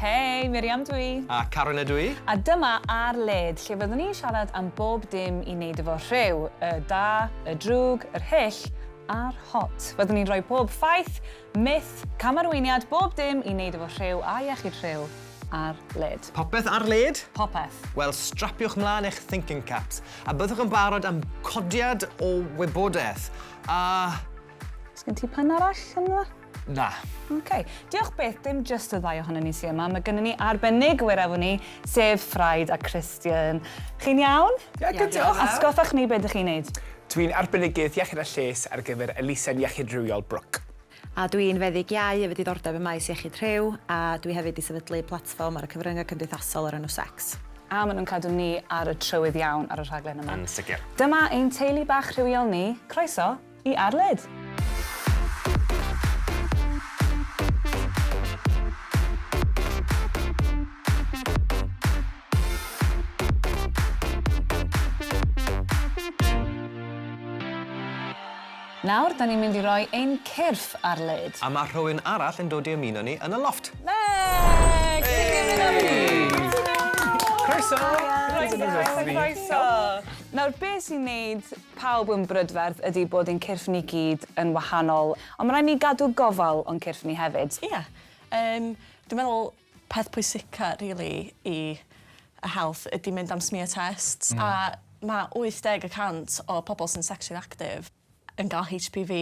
Hei, Miriam dw i. A Karen ydw i. A dyma Ar Led, lle fyddwn ni'n siarad am bob dim i wneud efo rhyw, y da, y drwg, yr hyll a'r hot. Fyddwn ni'n rhoi pob ffaith, myth, camarweiniad, bob dim i wneud efo rhyw a iechyd rhyw ar led. Popeth ar led? Popeth. Wel, strapiwch mlaen eich thinking caps a byddwch yn barod am codiad o wybodaeth a... Sgen ti pun arall ynddo? Na. Ok. Diolch byth, dim jyst y ddau ohonon ni sy yma, mae gynnon ni arbenigwyr efo ni, sef Ffraid a Christian. Chi'n iawn? Ie, good diolch. Atgoffach ni be dych chi'n neud. Dwi'n arbenigydd iechyd a lles ar gyfer elusen iechyd rhywiol Brook. A dwi'n feddyg iau efo diddordeb ym maes iechyd rhyw, a dwi hefyd 'di sefydlu platfform ar y cyfryngau cymdeithasol o'r enw Sex. A maen nhw'n cadw ni ar y trywydd iawn ar y rhaglen yma. Yn sicr. Dyma ein teulu bach rhywiol ni. Croeso i Ar Led! Nawr, da ni'n mynd i roi ein cyrff ar led. A mae rhywun arall yn dod i ymuno ni yn y lofft. Meg! Ti'n ymuno ni? Croeso! Croeso, croeso, croeso! Nawr, be sy'n neud pawb yn brydferth ydy bod ein cyrff ni gyd yn wahanol, ond mae rhaid ni gadw gofal o'n cyrff ni hefyd. Ie. Yym, dwi'n meddwl peth pwysica rili i y health ydi mynd am smear tests a ma' 80 y cant o pobol sy'n sexually active yn ga'l HPV.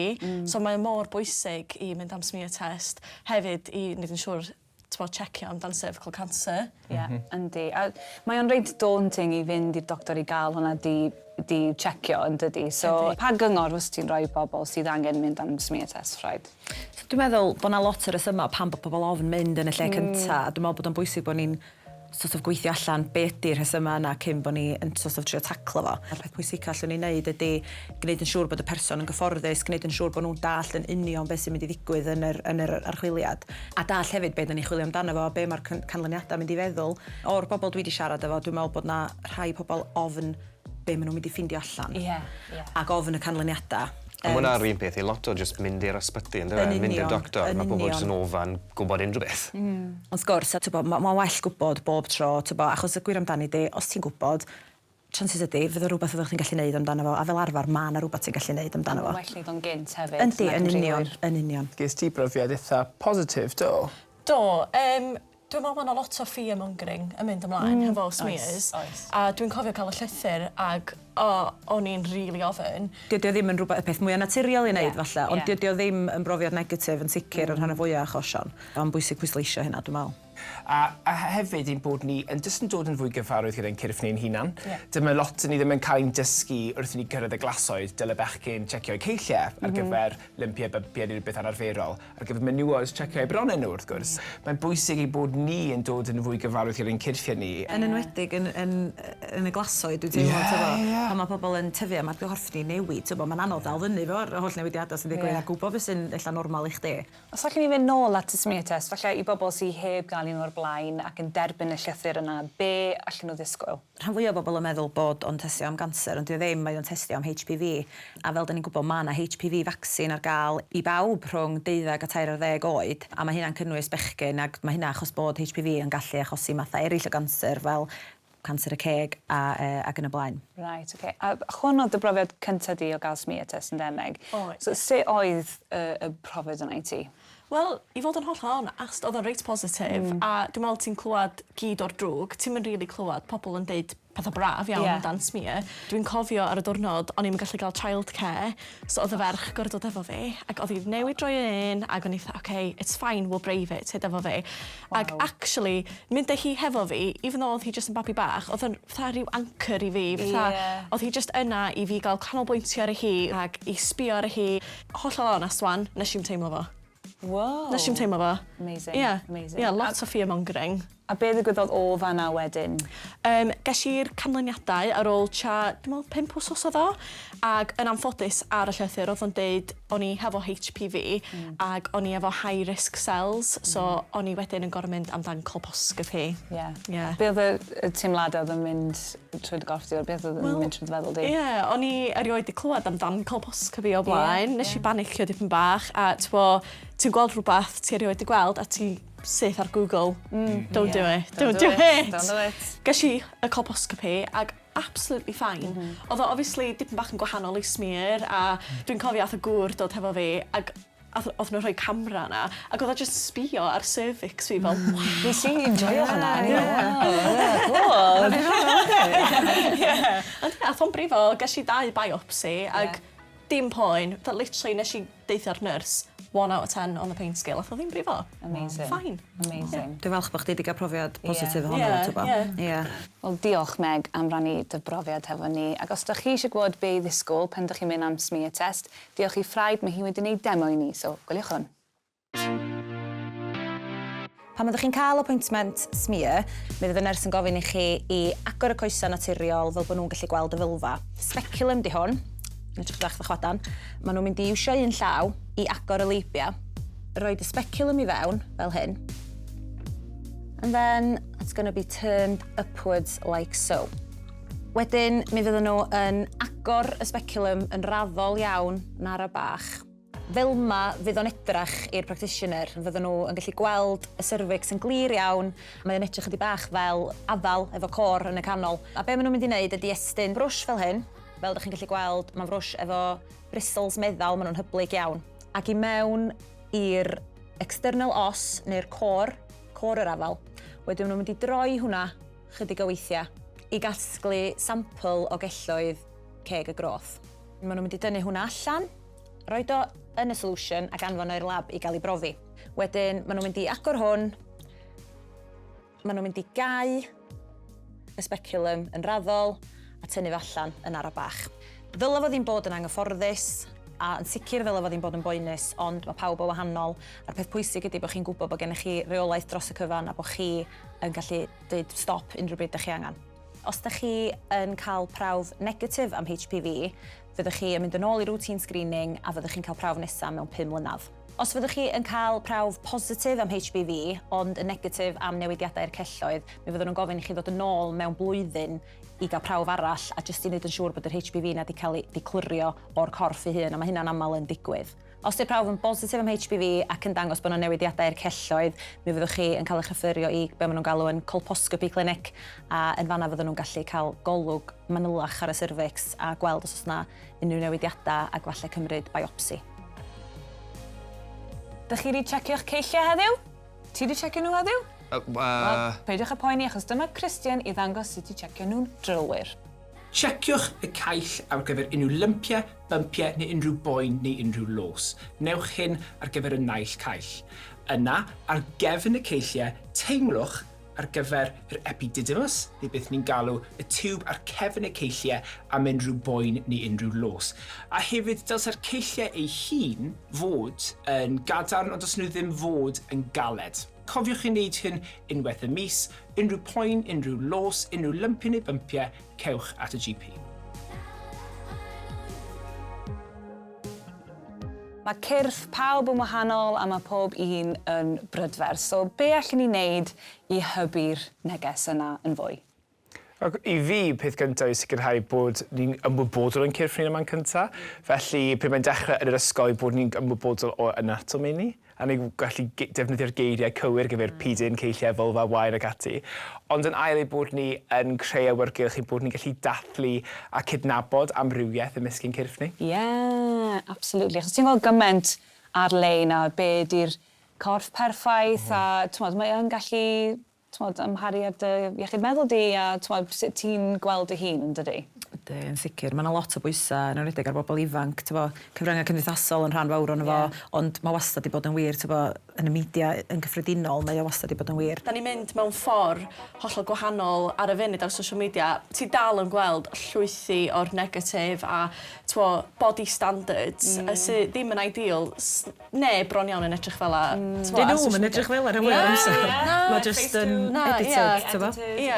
So mae o mor bwysig i mynd am smear test hefyd i neud yn siŵr t'mo' checio amdan cervical cancer. Ie, yndi. A mae o'n reit daunting i fynd i'r doctor i ga'l hwnna 'di 'di checio yndydi? So pa gyngor fysa ti'n rhoi i bobl sydd angen mynd am smear test rhaid? So dwi'n meddwl bo' 'na lot o resyma pam bo' pobol ofn mynd yn y lle cynta a dwi me'wl bod o'n bwysig bo' ni'n sort of gweithio allan be' ydi'r rhesyma yna cyn bo' ni yn sort of trio taclo fo. A'r peth pwysica allwn ni neud ydi gneud yn siŵr bod y person yn gyfforddus, gneud yn siŵr bo' nw'n dallt yn union be' sy'n mynd i ddigwydd yn yr yn yr archwiliad. A dallt hefyd be' 'dan ni'n chwilio amdano fo, be' ma'r cyn- canlyniada mynd i feddwl. O'r bobol dwi 'di siarad efo dwi me'wl bod 'na rhai pobol ofn be' ma' nw'n mynd i ffindio allan. Ie, ie. Ac ofn y canlyniada. A ma' wnna'r un peth i lot o jyst mynd i'r ysbyty yndyfe? Yn union. Mynd i'r doctor. Yn union. Ma' pobol jyst yn ofan gwbod unrhyw beth. Hmm. Wrth gwrs a t'bo' ma' ma'n well gwbod bob tro t'bo' achos y gwir amdani 'di os ti'n gwbod chances ydi fydd o rwbeth fyddwch chi'n gallu neud amdano fo a fel arfar ma' 'na rwbath ti'n gallu neud amdano fo. A ma'n well neud o'n gynt hefyd. Yndi yn union yn union. Ges ti brofiad itha positif do? Do yym Dwi'n meddwl ma' 'na lot o fear mongering yn mynd ymlaen hefo smears. Oes, oes. A dwi'n cofio ca'l y llythyr ag o o'n i'n rili ofyn. Dydi o ddim yn rwbe- y peth mwya naturiol i neud falle ond dydi o ddim yn brofiad negatif yn sicir yn rhan fwya o achosion. Ma'n bwysig pwysleisio hynna dwi me'wl. A a hefyd ein bod ni yn jyst yn dod yn fwy gyfarwydd gyda'n cyrff ni'n hunan. Ie. Dyma lot 'dyn ni ddim yn cael ein dysgu wrth i ni gyrraedd y glasoed dyle bechgyn checio'u ceillie ar gyfer lympie bympie neu rywbeth anarferol. Ar gyfer menywod, checio eu bronnau nhw, wrth gwrs. Mae'n bwysig ein bod ni yn dod yn fwy gyfarwydd gyda'n cyrffiau ni. Yn enwedig yn yn yn y glasoed dwi'n teimlo t'bo'... Ie ie. ...pan ma' pobol yn tyfu a ma'r corff ni'n newid t'bo' ma'n anodd dal fyny efo'r holl newidiada sy'n digwydd a gwbo be' sy'n ella normal i chdi. Os allwn ni fynd nôl at y smear test, falle i bobl sy heb gael un o'r blaen ac yn derbyn y llythyr yna, be allen nhw ddisgwyl? Rhan fwya o bobl yn meddwl bod o'n testio am ganser ond 'di o ddim, mae o'n testio am HPV a fel 'dan ni'n gwybod ma' 'na HPV vaccine ar gael i bawb rhwng deuddeg a tair ar ddeg oed a ma' hynna'n cynnwys bechgyn ag ma' hynna achos bod HPV yn gallu achosi mathau eraill o ganser fel canser y ceg a yy ag yn y blaen. Reit ok. A hwn oedd dy brofiad cynta di o gael smear test yn Demeg? Oedd. So sut oedd y y profiad yna i ti? Wel, i fod yn hollol onast, oedd o'n reit positif a dwi'n meddwl ti'n clywed gyd o'r drwg, ti'm yn rili clywed pobl yn deud petha braf iawn amdan smear. Dwi'n cofio ar y diwrnod o'n i'm yn gallu gael childcare, so oedd y ferch gor'o' dod efo fi ac oedd hi newydd droi yn un ac o'n i fatha ok, it's fine, we'll brave it, tyd efo fi. Ac actually, mynd â hi hefo fi, even though oedd hi jyst yn babi bach, oedd o'n fatha ryw anchor i fi, fatha oedd hi jyst yna i fi gael canolbwyntio ar hi ac i sbio ar hi. Hollol onest 'wan, nesh i'm teimlo fo. Wow. Nesh i'm teimlo fo. Amazing. Ie. Amazing. Ie, lot o fear mongering. A be ddigwyddodd o fan'na wedyn? Yym, gesh i'r canlyniadau ar ôl tua, dwi me'wl pump wsos odd o, ag yn anffodus ar y llythyr odd o'n deud o'n i hefo HPV ag o'n i efo high risk cells, so o'n i wedyn yn gor'o' mynd amdan colposcopy. Ie. Ie. Be' odd y y teimlade odd yn mynd trwy dy gorff di or beth oedd yn mynd trwy dy feddwl di? Ie, o'n i erioed 'di clywed amdan colposcopy o blaen. Nesh i banicio dipyn bach a t'bo' ti'n gweld rhwbath ti erioed 'di gweld a ti syth ar Google, don't do it, don't do it. Don't do it. Ges i y colposcopy ag absolutely fine. Oedd o obviously dipyn bach yn gwahanol i smear a dwi'n cofio ath y gŵr dod hefo fi ag ath, oedd nhw'n rhoi camera na ac oedd o just sbio ar cervix fi fel wow. Nes i enjoyo hwnna. O'n i fel, wow, cool. Ond ie, ath o'n brifo, ges i dau biopsy ag dim poen. Fatha literally nes i deutha'r nyrs 1 out of 10 on the pain scale. Ath o ddim brifo. Amazing. Fine. Amazing. Dwi'n falch bod chdi wedi cael profiad positif ohono Ie, fo, t'bo. ie. Ie. Wel, diolch Meg am rannu dy brofiad hefo ni. Ac os ydych chi eisiau gwybod be i ddisgwyl pan ydych chi'n mynd am smear test, diolch i Ffraid, mae hi wedi gwneud demo i ni, so gwyliwch hwn. Pan byddwch chi'n cael appointment smear, mi fydd y nyrs yn gofyn i chi i agor y coesau naturiol fel bod nhw'n gallu gweld y vulva. Speculum di hwn, yn edrych bach fatha chwadan. Maen nhw'n mynd i iwsio un llaw i agor y labia, roid y speculum i fewn, fel hyn. And then it's going to be turned upwards like so. Wedyn, mi fydden nhw yn agor y speculum yn raddol iawn, yn ara bach. Fel 'ma fydd o'n edrach i'r practitioner, fydden nhw yn gallu gweld y cervix yn glir iawn, mae o'n edrych chydig bach fel afal efo core yn y canol. A be maen nhw'n mynd i wneud ydy estyn brwsh fel hyn, fel ydych chi'n gallu gweld, mae'n frwsh efo bristles meddal, maen nhw'n hyblyg iawn. Ac i mewn i'r external os, neu'r core, core yr afal, wedyn maen nhw'n mynd i droi hwnna chydig o weithiau i gasglu sampl o gelloedd ceg y groth. Maen nhw'n mynd i dynnu hwnna allan, roed o yn y solution ac anfon o i'r lab i gael ei brofi. Wedyn, maen nhw'n mynd i agor hwn, maen nhw'n mynd i gau y speculum yn raddol a tynnu fo allan yn ara bach. Ddylai fo ddim bod yn anghyfforddus, a yn sicr ddylai fo ddim bod yn boenus, ond mae pawb o wahanol. A'r peth pwysig ydy bod chi'n gwybod bod gennych chi reolaeth dros y cyfan a bod chi yn gallu dweud stop unrhyw bryd ydych chi angen. Os ydych chi yn cael prawf negatif am HPV, fyddwch chi yn mynd yn ôl i routine screening a fyddwch chi'n cael prawf nesaf mewn 5 mlynedd. Os fyddwch chi yn cael prawf positif am HPV, ond yn negatif am newidiadau i'r celloedd, mi fyddwn nhw'n gofyn i chi ddod yn ôl mewn blwyddyn i gael prawf arall a jyst i wneud yn siŵr bod yr HPV na wedi cael ei declirio o'r corff ei hun, a mae hynna'n aml yn digwydd. Os ydy'r prawf yn bositif am HPV ac yn dangos bod yna newidiadau i'r celloedd, mi fyddwch chi yn cael eich referio i be maen nhw'n galw yn colposcopy clinic, a yn fanna fydden nhw'n gallu cael golwg manylach ar y cervix a gweld os oes yna unrhyw newidiadau ac falle cymryd biopsi. Dych chi wedi checio'ch ceilliau heddiw? Ti wedi checio nhw heddiw? Wel, peidiwch â poeni achos dyma Christian i ddangos sut i checio nhw'n drylwyr. Checiwch y caill ar gyfer unrhyw lympiau, bympiau neu unrhyw boen neu unrhyw los. Newch hyn ar gyfer y naill caill. Yna, ar gefn y ceilliau, teimlwch ar gyfer yr epididymis, neu beth ni'n galw y tiwb ar cefn y ceilliau am unrhyw boen neu unrhyw los. A hefyd, dylse'r ceilliau ei hun fod yn gadarn, ond dylsen nhw ddim fod yn galed. Cofiwch i wneud hyn unwaith y mis, unrhyw poen, unrhyw los, unrhyw lympiau neu bympiau, cewch at y GP. Mae cyrff pawb yn wahanol a mae pob un yn brydferth. So be allwn ni wneud i hybu'r neges yna yn fwy? Ac i fi, peth gyntaf yw sicrhau bod ni'n ymwybodol o'n cyrff ni'n y man cyntaf. Felly, pryd mae'n dechrau yn yr ysgol, bod ni'n ymwybodol o anatomy ni, a ni'n gallu defnyddio'r geiriau cywir gyfer pidyn, ceilliau, vulva, wain ac ati. Ond yn ail ei bod ni yn creu awyrgylch ein bod ni'n gallu dathlu a cydnabod amrywiaeth ymysg ein cyrff ni. Ie, yeah, absolutely. Achos ti'n gweld gymaint ar-lein a be di'r corff perffaith a t'mod, mae yn gallu t'mod, amharu ar dy iechyd meddwl di a t'mod, sut ti'n gweld dy hun, yn dydi? Yndi, yn sicr. Mae yna lot o bwysau, yn enwedig ar bobl ifanc, t'bo, cyfryngau cymdeithasol yn rhan fawr ohono fo, ond mae wastad 'di bod yn wir, t'bo, yn y media yn gyffredinol, mae o wastad 'di bod yn wir. Da ni'n mynd mewn ffordd hollol gwahanol ar y funud ar social media. Ti dal yn gweld llwythi o'r negatif a t'mo, body standards sydd ddim yn ideal. Neb bron iawn yn edrych fel 'a. Dyn nhw'm yn edrych fel 'a rhan fwya o'r amser. Mae jyst yn edited, t'bo? Ie.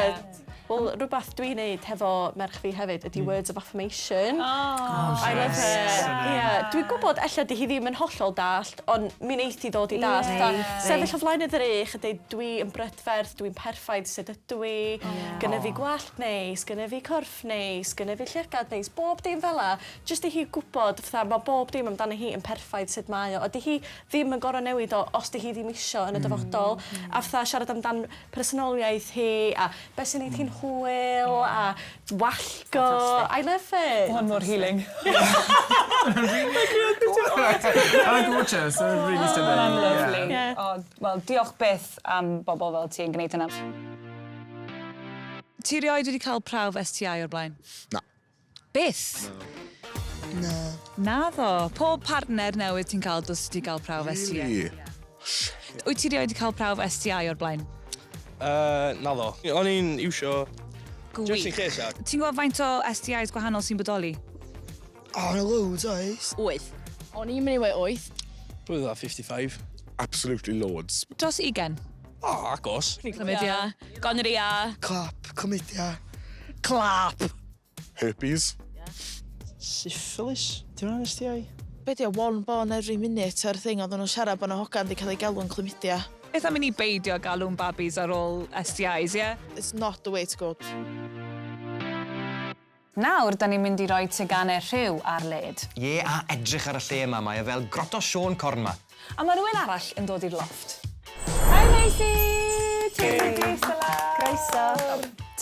Wel, rhywbeth dwi'n neud hefo merch fi hefyd ydy words of affirmation. Oh, I love it. Yeah. Dwi'n gwybod ella di hi ddim yn hollol dallt, ond mi wneith hi ddod i dallt. Yeah. Sefyll o flaen y ddrych a dweud dwi yn brydferth, dwi'n perffaith sut ydw i, gynna fi gwallt neis, gynna fi corff neis, gynna fi llygad neis, bob dim fel 'a. Jyst i hi gwybod, fatha, mae bob dim amdani hi yn perffaith sut mae o. A di hi ddim yn gorfod newid o os di hi ddim isio yn y dyfodol. A fatha siarad amdan personoliaeth hi a beth sy'n neud hi'n hwyl a wallgo. I love it. Hwn mor healing. Mae'n gorgeous. Mae'n really stunning. Mae'n lovely. Yeah. O, wel, diolch byth am bobl fel ti yn gwneud hynna. Ti rioed wedi cael prawf STI o'r blaen? Na. Byth? Na. Naddo. Pob partner newydd ti'n cael, dylse ti gael prawf STI. Really? Wyt ti rioed wedi cael prawf STI o'r blaen? Naddo. O'n i'n iwsio... Just in Gwych. case, a. Ti'n gwybod faint o STIs gwahanol sy'n bodoli? Oh, na loads, oes. 8. O'n i'n mynd i weud 8. Probably about 55. Absolutely loads. Dros 20. O, agos. Chlamydia. Gonorrhea. Clap, chlamydia. Clap! Herpes. Syphilis? Di hwnna'n STI? Be di o, one born every minute ar thing, oedden nhw'n siarad bod yna hogan di cael ei galw'n chlamydia. Beth am i ni beidio galw'n babis ar ôl STIs, ie? Yeah? It's not the way to go. Nawr, da ni'n mynd i roi teganau rhyw ar led. Ie, a edrych ar y lle yma, mae e fel groto Siôn Corn 'ma. A mae rhywun arall yn dod i'r lofft. Hi Maisie! Ti'n Croeso.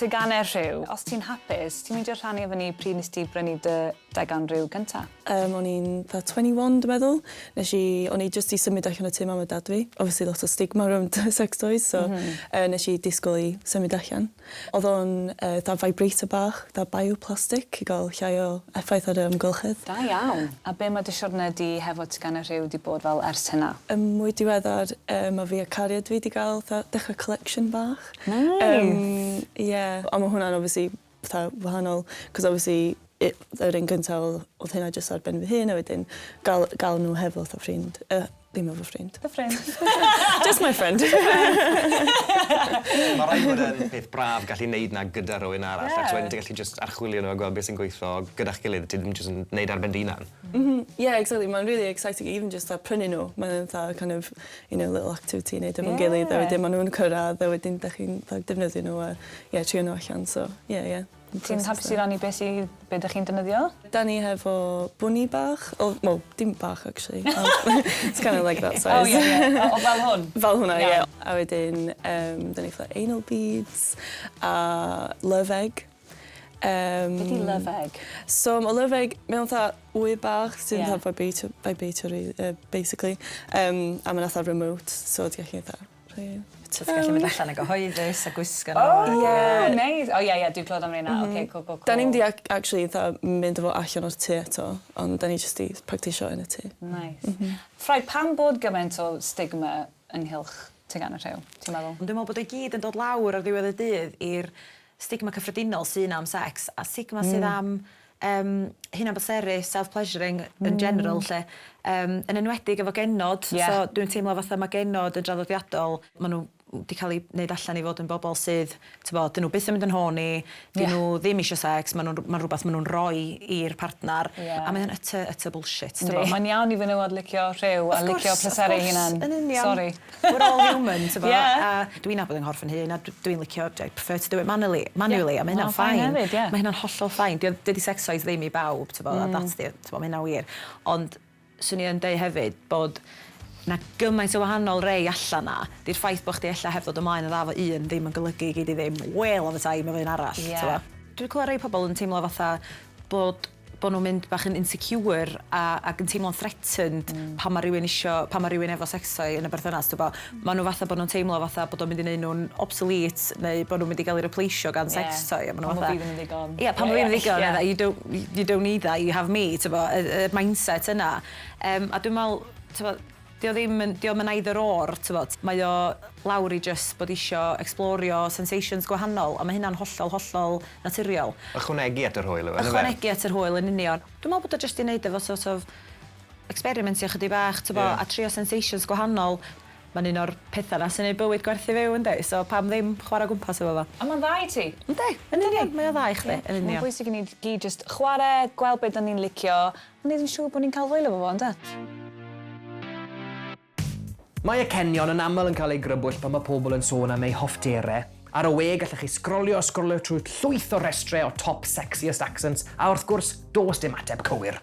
Teganau rhyw. Os ti'n hapus, ti'n mynd i rhannu efo ni pryd nes ti brynu dy degan rhyw gynta? O'n i'n fatha 21, dwi'n meddwl. Nes i, o'n i just i symud allan o tŷ mam a dad fi. Obviously lot o stigma rownd sex toys, so nes i disgwyl i symud allan. Oedd o'n fatha vibrator bach, fatha bioplastic, i gael llai o effaith ar y amgylchedd. Da iawn. A be mae dy siwrne di hefo teganau rhyw di bod fel ers hynna? Yn mwy diweddar, mae fi a cariad fi di gael fatha dechrau collection bach. Nice. Yeah, a mae hwnna'n obviously fatha wahanol, cos obviously yr un gyntaf oedd hynna jyst ar ben fy hun, a wedyn gael nhw hefo fatha ffrind. Ddim efo ffrind. The friend. Just my friend. Mae rhaid bod yn peth braf gallu neud na gyda rhywun arall. Yeah. Ac wedyn ti'n gallu just archwilio nhw a gweld beth sy'n gweithio gyda'ch gilydd. Ti ddim just yn neud ar ben dy hunan. Yeah, exactly. Mae'n really exciting, even just that prynu nhw. Mae'n fatha kind of, little activity i neud efo'n gilydd. A wedyn maen nhw'n cyrraedd, a wedyn dach chi'n fatha defnyddio nhw a, yeah, trio nhw allan. So, yeah. Ti'n hapus i rannu beth ydych chi'n defnyddio? Da ni hefo bunny bach. Oh, well, dim bach, actually. It's kind of like that size. Oh, ie. O, fel hwn? Fel hwnna, ie. Yeah. A wedyn, da ni fatha anal beads a love egg. Be di love egg? So, mae love egg, mae'n fatha wy bach sy'n fatha vibrator, basically. A mae'n fatha remote, so ti'n gallu fatha rhoi So ti'n gallu mynd allan yn gyhoeddus a gwisgo nhw. Oh, yeah. Nice. Oh, ie, dwi'n clywed am rheina. Okay, cool. Da ni'n di actually fatha mynd efo allan o'r tŷ eto, ond da ni just di practisio yn y tŷ. Nice. Ffraid, pam bod gymaint o stigma ynghylch teganau rhyw, ti'n meddwl? Ond dwi'n meddwl bod o i gyd yn dod lawr ar ddiwedd y dydd i'r stigma cyffredinol sy'n am sex a stigma sydd am hunanbleserus, self-pleasuring in general, lle. Yn enwedig efo genod. So dwi'n teimlo fatha mae genod yn draddodiadol, maen nhw wedi cael eu wneud allan i fod yn bobl sydd, ti'n dyn nhw byth yn mynd yn horny, dyn nhw ddim eisiau sex, maen nhw'n ma rhywbeth maen nhw'n rhoi i'r partner, a mae'n utter, utter bullshit. Yndi. Mae'n iawn i fenywod licio rhyw a Of licio course, of pleseru course, hunan. Yn union. Sorry. We're all human, ti'n bo? Yeah. A dwi'n nabod yng nghorff yn hun, a dwi'n licio, I prefer to do it manually, a mae hynna'n Ma'n fine fine. hefyd, ie. Mae hynna'n hollol fine. Dydy sex toys ddim i bawb, ti'n bo? That's the, ti'n bo, mae hynna'n wir. Ond swn i yn deud hefyd bod na gymaint o wahanol rei allan na. Di'r ffaith bod chdi ella heb ddod ymlaen yn dda efo un ddim yn golygu gei di ddim well of a time efo un arall. T'bo? Dwi'n clywed rei pobl yn teimlo fatha bod nhw'n mynd bach yn insecure ac yn teimlo'n threatened pan mae rhywun isio, pan mae rhywun efo sex toy yn y berthynas, ti'n bo? Maen nhw fatha bod nhw'n teimlo fatha bod o'n mynd i neud nhw'n obsolete neu bod nhw'n mynd i gael eu replaceio gan sex toy. A ma' nhw Pan bo fatha fi ddim yn ddigon. Ie, pan bo fi ddim yn ddigon. You don't need that, you have me, ti'n bo, y mindset yna. A dwi'n meddwl, ti'n bo, di o ddim yn, di o'm yn either or, ti'n bo. Mae o lawr i just bod isio explorio sensations gwahanol, a mae hynna'n hollol, hollol naturiol. Ychwanegu at yr hwyl yw e, yndyfe? Ychwanegu at yr hwyl yn union. Dwi'n meddwl bod o jyst i wneud efo sort of experimentio chydig bach, ti'n bo, a trio sensations gwahanol. Mae'n un o'r pethau 'na sy'n neud bywyd gwerth ei fyw yndi? So pam ddim chwarae o gwmpas efo fo? A mae'n dda i ti. Yndi, yn union, mae o dda i chdi, yn union. Mae'n bwysig i ni gyd jyst chwarae, gweld be 'dan ni'n licio, a neud yn siŵr bod ni'n cael hwyl efo fo, ynde? Mae acenion yn aml yn cael eu grybwyll pan mae pobl yn sôn am eu hoffterau. Ar y we, gallech chi sgrolio a sgrolio trwy llwyth o restrau o top sexiest accents, a wrth gwrs, does dim ateb cywir.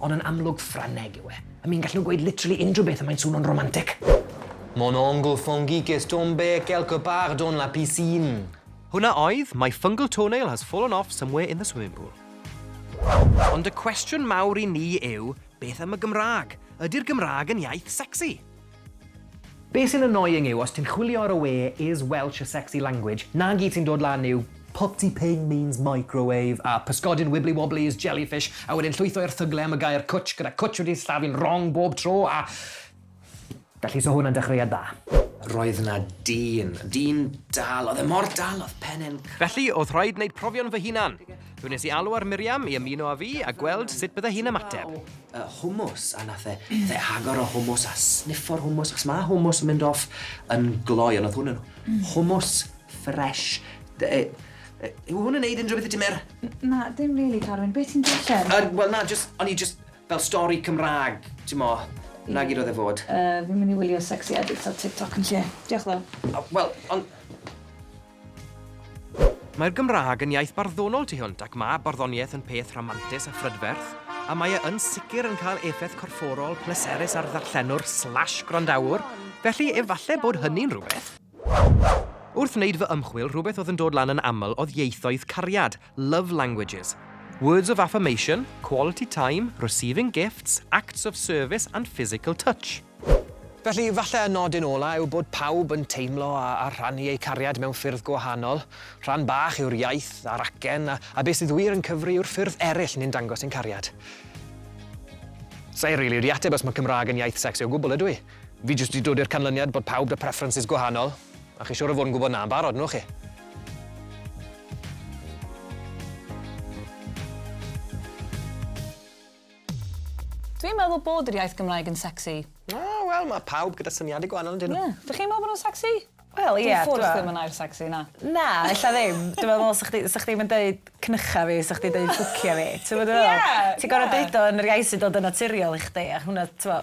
Ond yn amlwg Ffrangeg yw e. I mean, gallen nhw gweud literally unrhyw beth a mae'n swnio'n romantic. Mon ongle fongique est tombé quelque part dans la piscine. Hwnna oedd My fungal toenail has fallen off somewhere in the swimming pool. Ond y cwestiwn mawr i ni yw, beth am y Gymraeg? Ydy'r Gymraeg yn iaith sexy? Be sy'n annoying yw, os ti'n chwilio ar y we is Welsh a sexy language, 'na gyd sy'n dod lan yw Popty ping means microwave a pysgodyn wibbly wobbly is jellyfish a wedyn llwyth o erthygle am y gair cwtsh gyda cwtsh wedi sillafu'n wrong bob tro a... Felly so hwn yn dechreuad dda. Roedd 'na dyn, dyn dal, oedd e mor dal oedd pen e'n Felly, oedd rhaid wneud profion fy hunan. Fe wnes i alw ar Miriam i ymuno â fi a gweld sut bydde hi'n ymateb. Y hummus, a nath e, nath e agor y hummus a sniffo'r hummus, achos ma' hummus yn mynd off yn gloi, ond oedd hwn yn hummus fresh. E, e, yw hwn yn neud unrhyw beth i ti, Mir? Na, dim really, Carwyn. Be ti'n darllen? Uh, Wel na, just, o'n i just fel stori Cymraeg, ti'n mo, na gyd oedd e fod. Uh, fi'n mynd i wylio sexy edits ar TikTok yn lle. Diolch ddo. Wel, ond Mae'r Gymraeg yn iaith barddonol tu hwnt ac mae barddoniaeth yn peth rhamantus a phrydferth, a mae e yn sicr yn cael effaith corfforol pleserus ar ddarllenwr slash gwrandawr, felly efalle bod hynny'n rhywbeth. Wrth wneud fy ymchwil, rhywbeth oedd yn dod lan yn aml oedd ieithoedd cariad, love languages. Words of affirmation, quality time, receiving gifts, acts of service and physical touch. Felly, falle y nodyn ola yw bod pawb yn teimlo a, a rhannu eu cariad mewn ffyrdd gwahanol. Rhan bach yw'r iaith a'r acen, a, a beth sydd wir yn cyfri yw'r ffyrdd eraill ni'n dangos ein cariad. Sa i rili wedi ateb os mae Cymraeg yn iaith secsi o gwbl, ydw i? Fi jyst wedi dod i'r canlyniad bod pawb 'da preferences gwahanol, a chi siŵr o fod yn gwybod 'na yn barod, ynwch chi? Dwi'n meddwl bod yr iaith Gymraeg yn sexy. O, wel, mae pawb gyda syniadau gwahanol, yn dyn nhw? Ie. Dych chi'n meddwl bod nhw'n sexy? Wel, ie. Dyw ffwrdd ddim yn air sexy, na. Na, ella ddim. Dwi'n meddwl, sa chdi, sa chdi'm yn deud cnycha fi, sa chdi'n deud ffwcia fi. Ti'n gwbod be' dwi'n feddwl? Ie! Ti'n gor'o' deud o yn yr iaith sy'n dod yn naturiol i chdi, a hwnna, t'mo',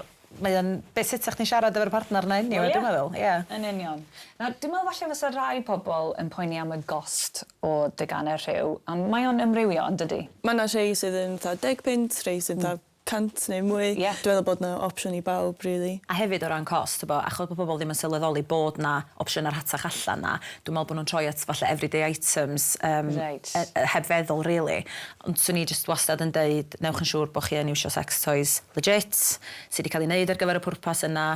mae o'n be' sut 'sach chdi'n siarad efo'r partner 'na eniwe, dwi'n meddwl, ie. Yn union. Nawr, dwi'n meddwl falle fysa rai pobl yn poeni am y gost o deganau rhyw, ond mae o'n amrywio, yn dydi? Mae 'na rhei sydd yn fatha deg punt, rhei sydd fatha 100 neu mwy. Ie. Dwi'n meddwl bod 'na opsiwn i bawb rili. A hefyd o ran cost, t'bo', achos bo' pobol ddim yn sylweddoli bod 'na opsiyna rhatach allan 'na, dwi'n me'wl bo' nw'n troi at falle everyday items yym... Reit. ...heb feddwl rili. Ond swn i jyst wastad yn deud newch yn siŵr bo' chi yn iwsio sex toys legit, sy 'di cael eu neud ar gyfer y pwrpas yna,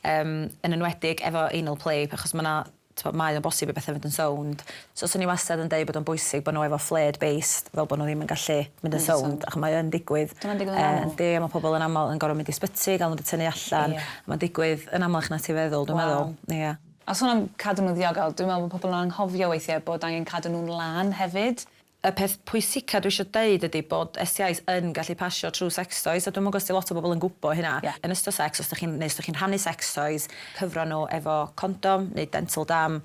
yym yn enwedig efo anal play achos ma' 'na t'bo' mae o'n bosib i bethe fynd yn sownd. So swn i wastad yn deud bod o'n bwysig bo' nhw efo flared base fel bo' nhw ddim yn gallu mynd yn sownd achos mae yn digwydd. Dyna'n digwydd yn aml. Yndi a ma' pobol yn amal yn gor'o' mynd i sbyty i ga'l nhw 'di tynnu allan. Ie. Ma'n digwydd yn amlach na ti feddwl dwi'n meddwl. Ie. A sôn am cadw nhw'n ddiogel, dwi'n meddwl bod pobl yn anghofio weithiau bod angen cadw nhw'n lân hefyd. Y peth pwysica dwi isio deud ydi bod STIs yn gallu pasio trw sex toys a dwi'm yn gwbo os 'di lot o bobl yn gwbo hynna. Ie. Yn ystod secs os 'dych chi'n neu os 'dych chi'n rhannu sex toys cyfro nhw efo condom neu dental dam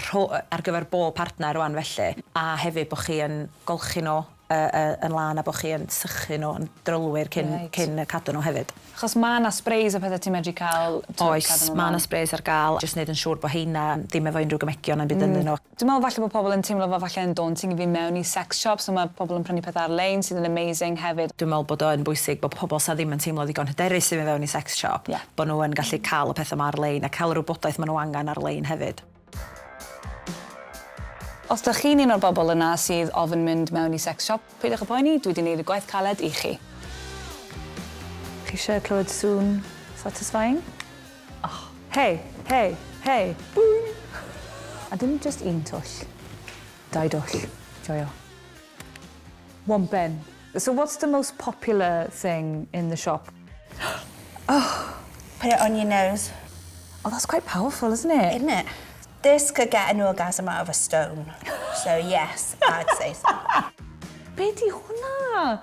rho- ar gyfer bob partner rwan felly a hefyd bo' chi yn golchi nhw yy yy yn lân a bo' chi yn sychu nhw yn drylwyr cyn... Reit. ...cyn yy cadw nhw hefyd. Achos ma' 'na sprays a pethe ti'n medru ca'l t'mod Oes cadw nhw'n ma' 'na lân. sprays ar ga'l jyst neud yn siŵr bo' heina ddim efo unrhyw gymegion na'm byd ynddyn nhw. Dwi'n meddwl falle bod pobl yn teimlo fel falle yn daunting i fynd mewn i sex shops so ma' pobl yn prynu pethe ar-lein sydd yn amazing hefyd. Dwi'n meddwl bod o yn bwysig bod pobl sa ddim yn teimlo ddigon hyderus i fynd fewn i sex shop... Ie. ...bo' nhw yn gallu ca'l y petha 'ma ar-lein a ca'l yr wybodaeth ma' nhw angan ar-lein hefyd. Os 'dach chi'n un o'r bobl yna sydd ofn mynd mewn i sex shop, peidiwch â poeni, dwi 'di neud y gwaith caled i chi. Chi isie clywed sŵn satisfying? Oh. Hei, hei, hei, bŵm! A dim jyst un twll. Dau dwll. Joio. One bin. So what's the most popular thing in the shop? Oh! Put it on your nose. Oh, that's quite powerful, isn't it? Isn't it? This could get an orgasm out of a stone. So yes, I'd say so. Be di hwnna?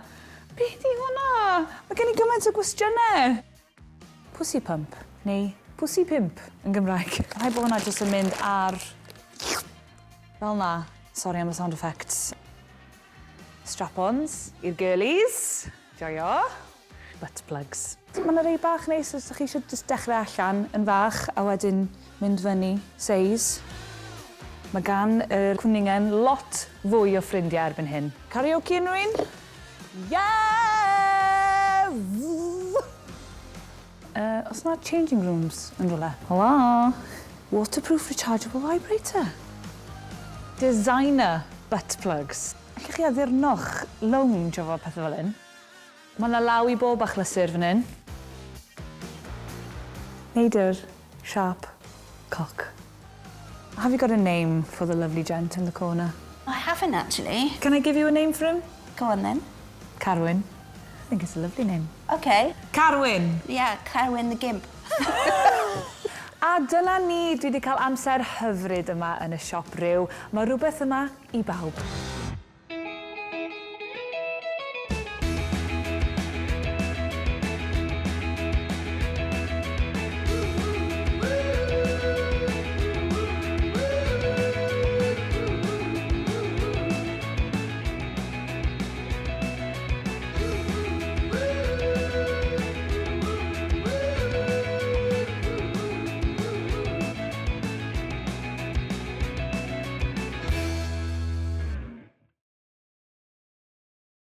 Be di hwnna? Mae gen i gymaint o gwestiynau. Pussy pump neu Pussy pimp yn Gymraeg. Rhaid bod hwnna jyst yn mynd ar... Fel 'na. Sori am y sound effects. Strap-ons i'r girlies. Joio. Butt plugs. Mae 'na rei bach neis os ydych chi eisiau jyst dechrau allan yn fach a wedyn mynd fyny seis. Mae gan yr cwningen lot fwy o ffrindiau erbyn hyn. Karaoke unrhyw un? Yeah! Oes 'na changing rooms yn rhywle? Helo! Waterproof rechargeable vibrator. Designer butt plugs. Allwch chi addurno'ch lounge efo pethau fel hyn? Mae 'na law i bob achlysur fan hyn. Neidr, siâp, coc. Have you got a name for the lovely gent in the corner? I haven't actually. Can I give you a name for him? Go on then. Carwyn. I think it's a lovely name. Okay. Carwyn! Yeah, Carwyn the Gimp. A dyna ni, dwi wedi cael amser hyfryd yma yn y siop ryw. Mae rhywbeth yma i bawb.